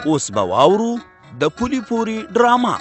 اوس به واورو د پولي پوري ډرامه.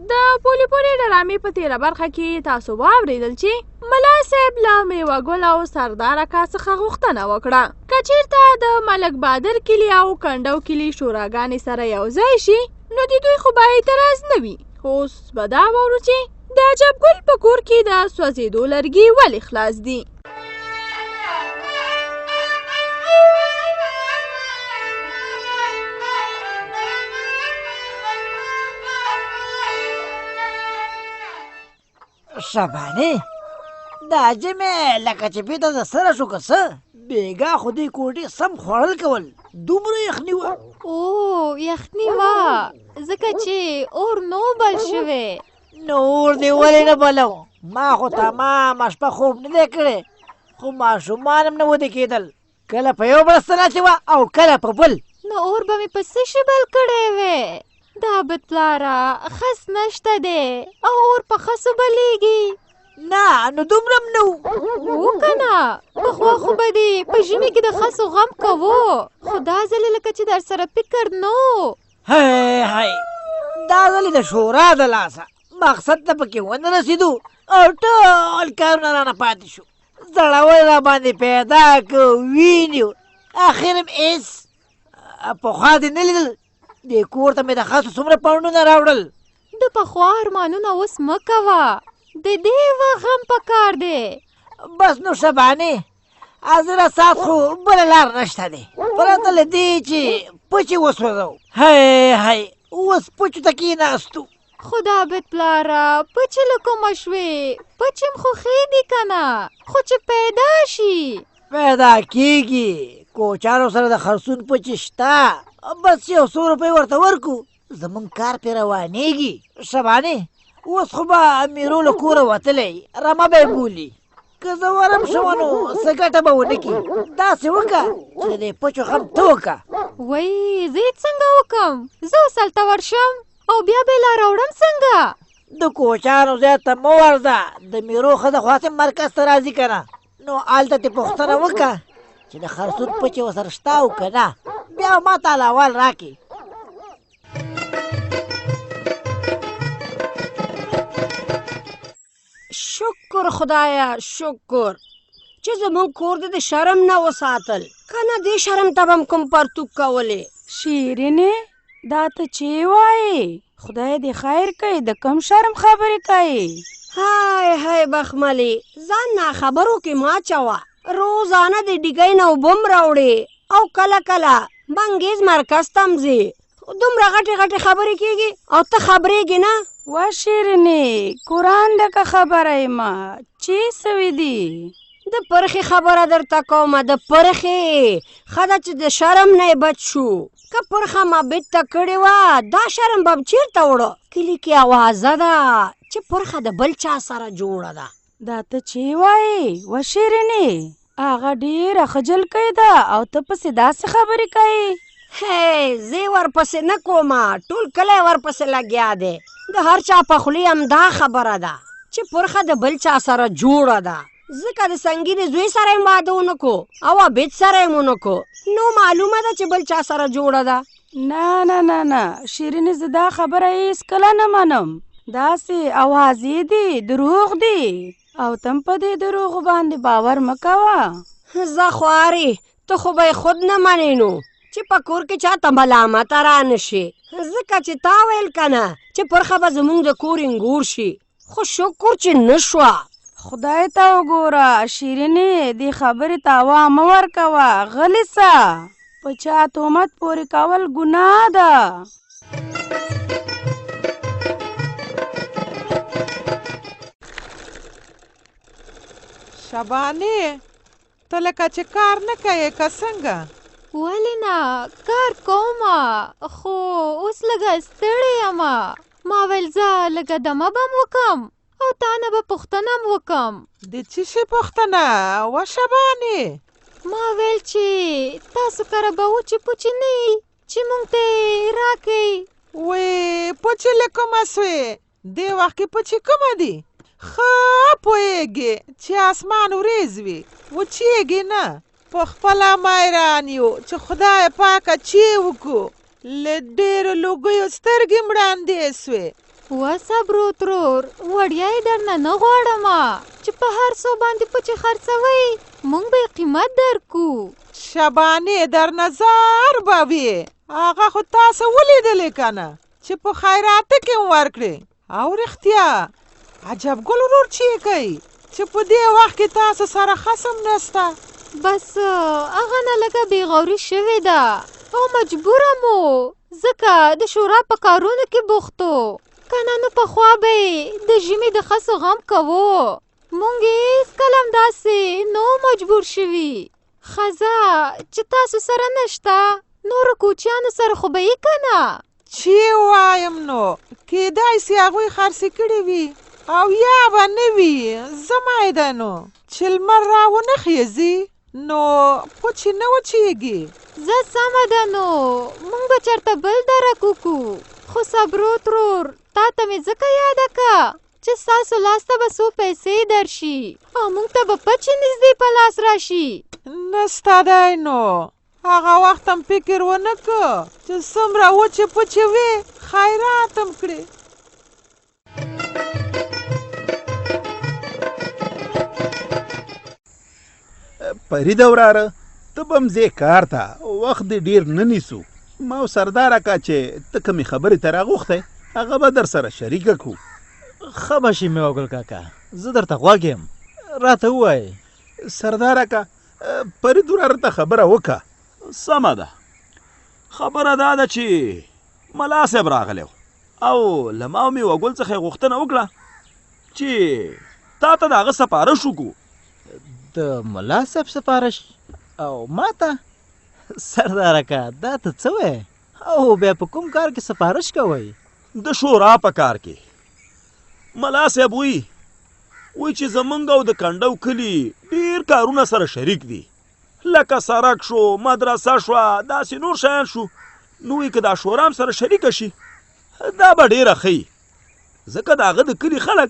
د پولي پوري ډرامې په تیره برخه کې تاسو واوریدل چې ملا صاحب له میوه ګل او سردار اکا څخه غوښتنه وکړه که چیرته د ملک بادر کلي او کنډو کلي شوراګانې سره یو ځای شي نو د دوی خو به اعتراض نه وي. خو اوس به دا واورو چې د عجب ګل په کور کې د سوځېدو لرګي ولې خلاص دي. شبانې دا جمع لکه چې بیرته د سره شو که څه؟ بېګا خو دې کوټې سم خوړل کول، دومره یخني وه. او یخني وه ځکه چې اور نو بل شوی. نو اور دې ولې نه بلو؟ ما خو تمامه شپه خوب نه دی کړی، خو ماشومان هم نه ویده کېدل، کله په یو بړستن اچوه او کله په بل. نو اور به مې په څه شي بل کړی وی؟ دا بد پلاره خس نشته دی او اور په خسو بلېږي. نه نو دومره هم نه و. و که نه پخوا خو به دې په ژمي کې د خسو غم کوو، خو دا ځلې لکه چې در سره فکر نه و. هی هی دا ځلې د شورا د لاسه مقصد ته پکې ونه رسېدو او ټول کارونه رانه پاتې شو. زړور را باندې پیدا که وینیو، اخر هم هېڅ. پخوا دې نه لیدل دې کور ته مې د خسو څومره پنډونه راوړل. د پخوا ارمانونه اوس مه کوه، د دې وخت غم په کار دی. بس نو شبانې حاضره ساعت خو بله لار نشته دی پرته له دې چې پچې وسوځو. هی هی اوس پچو ته کېناستو. خدا بد پلاره پچې له کومه شوې؟ پچې هم خو ښې دي که نه، خو چې پیدا شي. پیدا کېږي، کوچانو سره د خرڅون پچې شته، بس یو څو روپۍ ورته ورکو زمونږ کار پرې روانېږي. شبانې اوس خو به میرو له کوره وتلی، رمه به یې بولي. که زه ورم شم نو څه ګټه به ونه کړي. داسې وکړه چې د دې پچو غم ته وکړه. وی زه یې څنګه وکم؟ زه اوس هلته ورشم او بیا به یې لا راوړم څنګه؟ د کوچانو ځای ته مه ورځه، د میرو ښځه خو هسې مرکز ته راځي که نه، نو هلته ترې پوښتنه وکړه چې د خرڅون پچې ورسره شته او که نه، بیا ما ته احوال راکړي. شکر خدایا شکر چې زمونږ کور دې د شرم نه وساتل، که نه دې شرم ته به هم کوم پرتوګ کولې. شیرینې دا ته چې وایې؟ خدای دې خیر کوي، د کوم شرم خبرې کوي؟ های های بخملې، ځان ناخبرو کې مه اچوه. روزانه د ډیګۍ نه اوبه هم راوړې او کله کله بنګیز مرکز ته هم ځې، دومره غټې غټې خبرې کېږي او ته خبرېږې نه. وا شیرینې قرآن ډکه خبره یم، چې سوي دي؟ د پرخې خبره درته کومه، د پرخې ښه ده چې د شرم نه یې بچ شو. که پرخه ما بیرته کړې وه دا شرم به چېرته وړو؟ کلي کې اوازه ده چې پرخه د بل چا سره جوړه ده. دا ته چې وایې وه شیرینې؟ هغه ډېره ښه جلکۍ ده او ته پسې داسې خبرې کوې. هی زه یې ورپسې نه کومه، ټول کلی ورپسې لګیا دی. د هر چا په خولې همدا خبره ده چې پرخه د بل چا سره جوړه ده، ځکه د سنګي د زوی سره یې واده ونه کو او عابد سره یې ونه کو، نو معلومه ده چې بل چا سره جوړه ده. نه نه نه نه شیرینې، زه دا خبره هېڅکله نه منم. داسې اوازې دي، دروغ دي، او تم په دې دروغو باندې باور مه کوه. زه خوارې، ته خو به یې خود نه منې نو چې په کور کې چاته ملامته رانه شي، ځکه چې تا ویل که نه چې پرخه به زمونږ د کور انګور شي، خو شکر چې نه شوه. خدای ته وګوره شیرینې، دې خبرې ته هوا مه ورکوه، غلې سه. په چا تهمت پورې کول ګناه ده. شبانې ته لکه چې کار نه کوې که څنګه؟ ولې نه، کار کوم، خو اوس لږه ستړې یم. ما ویل زه لږه دمه به هم وکم او تا نه به پوښتنه هم وکم. د څه شي پوښتنه وه شبانې؟ ما ویل چې تاسو کره به وچې پوچې نه وي چې مونږ ته یې راکئ. وې پوچې له کومه سوې؟ دې وخت کې پچې کومه دي؟ ښه پوهېږې چې اسمان ورېځ وي، وچېږي نه. په خپله حیران یو چې خدای پاکه چی وکړو. له ډېرو لوګیو سترګې مړاندې سوې. وه صبرو ترور، وړیا یې درنه نه غواړم چې په هر څو باندې پچې خرڅوئ، موږ به یې قیمت درکو. شبانې درنه زار به وي، هغه خو تاسو ولیدلې که نه چې په خیراته کې مې ورکړې. او رښتیا عجب ګل ورور چې کوي چې په دې وخت کې تاسو سره خصم نسته. بس هغه نه لږه بېغوري شوې ده او مجبوره مو، ځکه د شورا په کارونو کې بوخت و، که نه نو پخوا به یې د ژمي د خسو غم کوو. مونږ هېڅکله هم داسې نه وو مجبور شوي. ښځه چې تاسو سره نشته، نورو کوچیانو سره خو به یې که نه؟ چی وایم نو کیدای سی هغوی خرڅې کړي وي او یا به نه وي. زما یې ده نو چې لمر را ونه خیزي نو پوچې نه وچیږي. ځه سمه ده نو مونږ به چرته بل درک وکړو. خو صبرو ترور تا ته مې ځکه یاده که چې ستاسو لاس ته به څو پیسې درشي او مونږ ته به پچې نږدې په لاس راشي. نسته دی نو هغه وخت هم فکر ونه که چې څومره وچې پچې وې خیرات هم کړې. پریده وراره، ته به هم ځې کار ته، وخت دې ډېر نه نیسو. ما او سردار اکا چې ته کومې خبرې ته راغوښتی هغه به در سره شریکه کړو. ښه به شي میوه ګل کاکا، زه درته غوږ یم، راته ووایې. سردار اکا، فرید وراره ته خبره وکړه. سمه ده، خبره دا ده چې ملا صاحب راغلی او له ما او میوه ګل څخه یې غوښتنه وکړه چې تا ته د هغه سفارش وکړو. د ملا صاحب سفارش او ما ته؟ سردار اکا دا ته څه وایې؟ او بیا په کوم کار کې سفارش کوئ؟ د شورا په کار کې. ملا صاحب وایي چې زمونږ او د کنډو کلي ډېر کارونه سره شریک دي، لکه سرک شو، مدرسه شوه، داسې نور شیان شو. نو وایي که دا شورا هم سره شریکه شي دا به ډېره ښه وي، ځکه د هغه د کلي خلک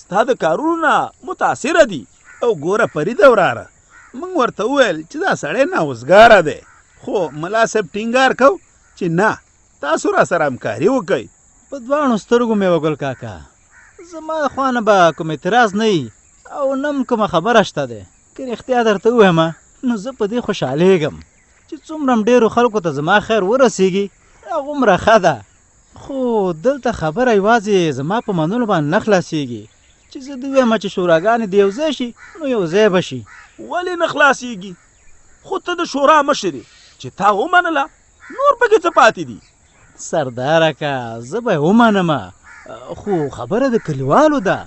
ستا د کارونو نه متاثره دي. او ګوره فریده وراره، موږ ورته وویل چې دا سړی ناوزګاره دی، خو ملا صاحب ټینګار کو چې نه، تاسو را سره همکاري وکړئ. په دواړو سترګو مې وګل کاکا، زما د خوا نه به کوم اعتراض نه وي او نه هم کومه خبره شته دی. که رښتیا درته ووایم نو زه په دې خوشحالېږم چې څومره هم ډېرو خلکو ته زما خیر ورسېږي هغومره ښه ده. خو دلته خبره یوازې زما په منلو باندې نه خلاصېږي چې زه دې ووایم چې شوراګانې دې یو ځای شي نو یو ځای به شي. ولې نه خلاصېږي؟ خو ته د شورا مشر یې، چې تا ومنله نور پکې څه پاتې دي؟ سردار اکا زه به یې ومنم، خو خبره د کلیوالو ده.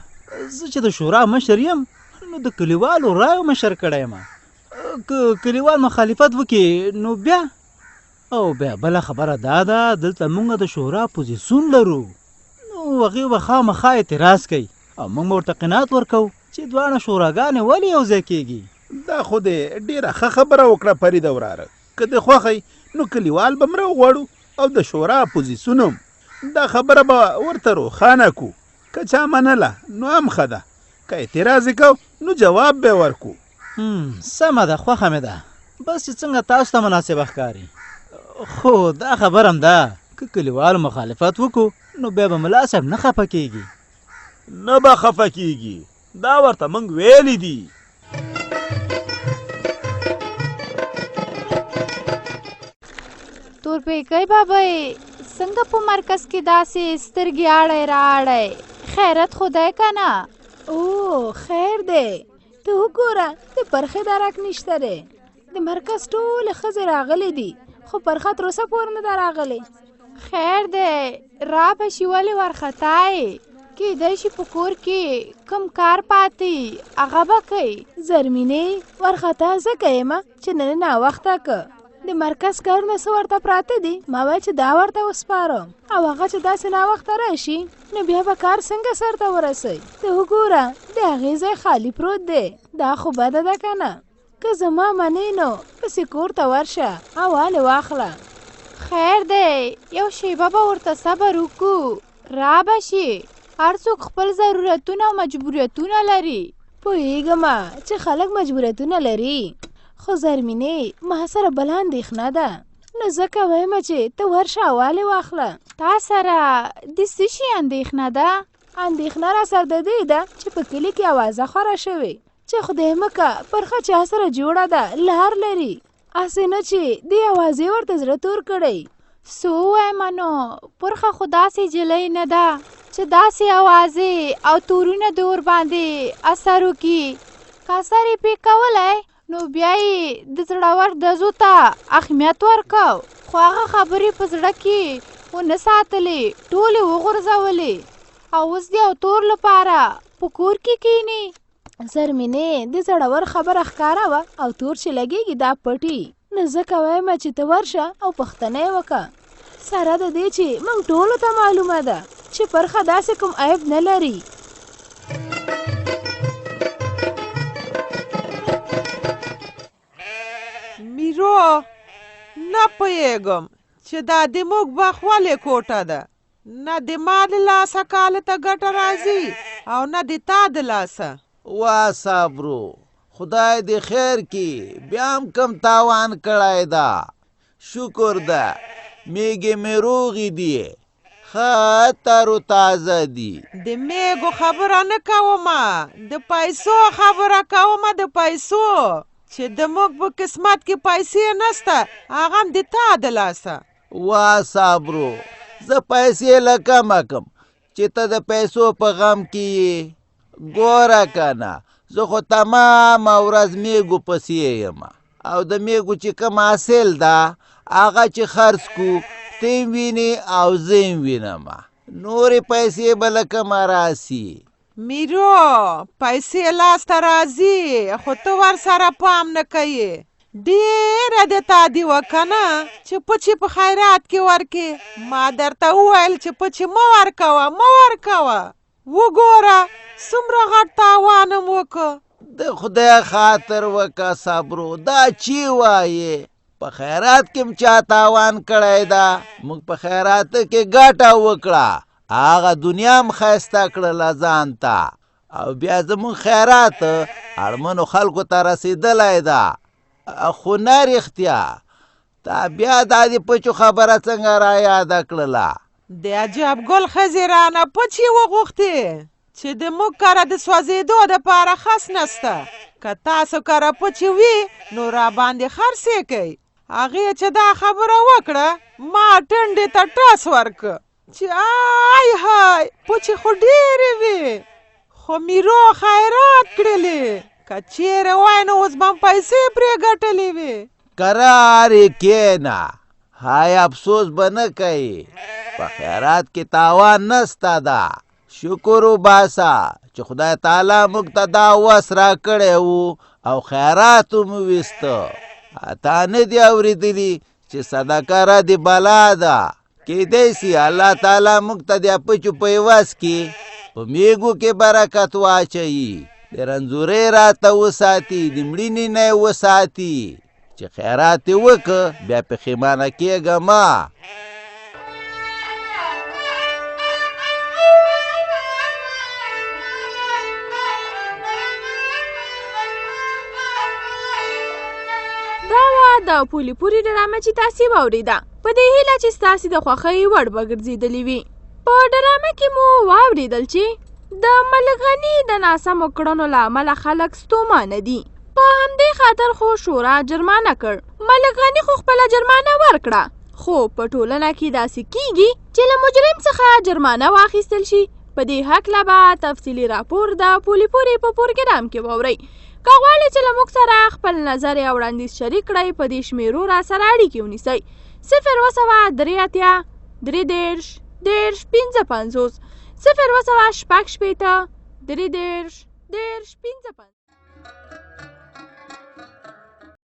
زه چې د شورا مشر یم نو د کلیوالو رایو مشر کړی یم. که کلیوال مخالفت وکړي نو بیا او بیا بله خبره دا ده، دلته موږ د شورا پوزیسیون لرو، نو هغوی به خامخا اعتراض کوي او موږ به ورته قناعت ورکوو چې دواړه شوراګانې ولې یو ځای کېږي. دا خو دې ډېره ښه خبره وکړه فریده وراره، که دې خوښه وي نو کلیوال به هم راوغواړو او د شورا اپوزیسیون هم. دا خبره به ورته روښانه کړو، که چا منله نو هم ښه ده، که اعتراض یې کو نو جواب به یې ورکړو. سمه ده، خوښه مې ده، بس چې څنګه تاسو ته مناسبه ښکاري. خو دا خبره هم ده که کلیوالو مخالفت وکړو نو بیا به ملا صاحب نه خفه کېږي. نه به خفه کېږي، دا ورته موږ ویلي دي. تورپیکۍ بابای څنګه په مرکز کې داسې سترګې اړی رااړی؟ خیرت خو دی که نه؟ او خیر دی، ته وګوره د پرخې درک نشته دی. د مرکز ټولې ښځې راغلې دي، خو پرخه تر اوسه پورې نه ده راغلې. خیر دی، را به شي. ولې وارخطا یې؟ کیدای شي په کور کې کوم کار پاتې هغه به کوي. زرمینې وارخطا ځکه یم چې نن ناوخته که د مرکز کارونه څه ورته پراته دي، ما ویل چې دا ورته وسپارم او هغه چې داسې ناوخته راشي نو بیا به کار څنګه سرته ورسوي. ته وګوره د هغې ځای خالي پروت دی، دا خو بده ده که نه؟ که زما منې نو پسې کور ته ورشه او والې واخله. خیر دی، یو شیبه به ورته صبر وکړو، را به شي. هر څوک خپل ضرورتونه او مجبوریتونه لري. پوهېږم چې خلک مجبوریتونه لري، خو زرمینې ما سره بله اندېښنه ده، نو ځکه وایم چې ته ورشه احوال یې واخله. تا سره د څه شي اندېښنه ده؟ اندېښنه راسره د دې ده چې په کلي کې اوازه خوره شوې چې خدای مه که پرخه چا سره جوړه ده، لار لري، هسې نه چې دې اوازې ورته زړه تور کړی. څه ووایم نو، پرخه خو داسې جلۍ نه ده چې داسې اوازې او تورونه دې ورباندې اثر وکړي. که اثر یې پرې کولی نو بیا یې د زړور ډزو ته اهمیت ورکاو، خو هغه خبرې په زړه کې ونه ساتلې، ټولې وغورځولې او اوس د یو تور لپاره په کور کې کیني. زرمینې د زړور خبره ښکاره وه او تور چې لګېږي دا پټي، نو ځکه وایم چې ته ورشه او پوښتنه یې وکړه. سره د دې چې موږ ټولو ته معلومه ده چې پرخه داسې کوم عیب نه لري. میرو، نه پوهېږم چې دا د موږ بخت ولې کوټه ده. نه د ما د لاسه کاله ته ګټه راځي او نه د تا د لاسه. وا صابرو، خدای دې خیر کړي، بیا هم کوم تاوان کړی ده. شکر ده میږې مې روغې دي، ښه تر و تازه دي. د میږو خبره نه کومه، د پیسو خبره کومه، د پیسو. چې د موږ په قسمت کې پیسې نشته، هغه هم د تا د لاسه. وا صابرو، زه پیسې له کومه کم چې ته د پیسو په غم کې یې؟ ګوره که نه، زه خو تمامه ورځ میږو پسې یم او د میږو چې کوم حاصل ده هغه چې خرڅ کو، ته یې وینې او زه یې وینم. نورې پیسې به له کومه راسي؟ میرو، پیسې لاسته راځي خو ته ورسره پام نه کوې. ډېره دې تادي وه که نه چې پچې په خیرات کې ورکې. ما درته وویل چې پچې مه ورکوه، مه ورکوه. وګوره څومره غټ تاوان هم وکړ. د خدای خاطر وکه صبرو، دا چی وایې؟ په خیرات کې هم چا تاوان کړی ده؟ موږ په خیرات کې ګټه وکړه، هغه دنیا هم ښایسته کړله ځان ته، او بیا زموږ خیرات اړمنو خلکو ته رسېدلی ده. خو نه رښتیا، تا بیا دا د پچو خبره څنګه را یاده کړله؟ د عجب ګل ښځې رانه پچې وغوښتې چې د موږ کره د سوځېدو دپاره خس نسته، که تاسو کره پچې وي نو راباندې خرڅ یې کړئ. هغې چې دا خبره وکړه ما ټنډې ته ټس ورکړ چې آی های پچې خو ډېرې وې، خو میرو خیرات کړلې، که چیرې وای نو اوس به هم پیسې پرې ګټلې وې. کرار یې کښېنه، های افسوس به نه کوې، په خیرات کې تاوان نسته ده. شکر وباسه چې خدای تعالی موږ ته دا وس راکړی وو او خیرات مو ویسته. تا نه دي اورېدلي چې صدقه رد بلا ده؟ کیدای سي الله تعالی موږ ته د پچو په عوض کې په میږو کې برکت واچوي، د رنځورۍ راته وساتي، د مړینې نه یې وساتي. چې خیرات یې وکړ بیا پښېمانه کېږه مه. دا وه د پولي پوري ډرامه چې تاسې واورېده. په دې هیله چې ستاسې د خوښۍ وړ به ګرځېدلې وي. په ډرامه کې مو واورېدل چې د ملک غني د ناسمو کړنو له امله خلک ستومانه دي. په همدې خاطر خو شورا جرمانه کړ. ملک غني خو خپله جرمانه ورکړه، خو په ټولنه کې داسې کیږي چې له مجرم څخه جرمانه واخیستل شي. په دې هکله به تفصیلي راپور د پولي پورې په پروګرام کې واورئ. که غواړئ چې له موږ سره خپل نظر یا وړاندیز شریک کړئ، په دې شمیرو را سره اړیکې ونیسئ: 0783 33 30 55، 0766 33 30 55.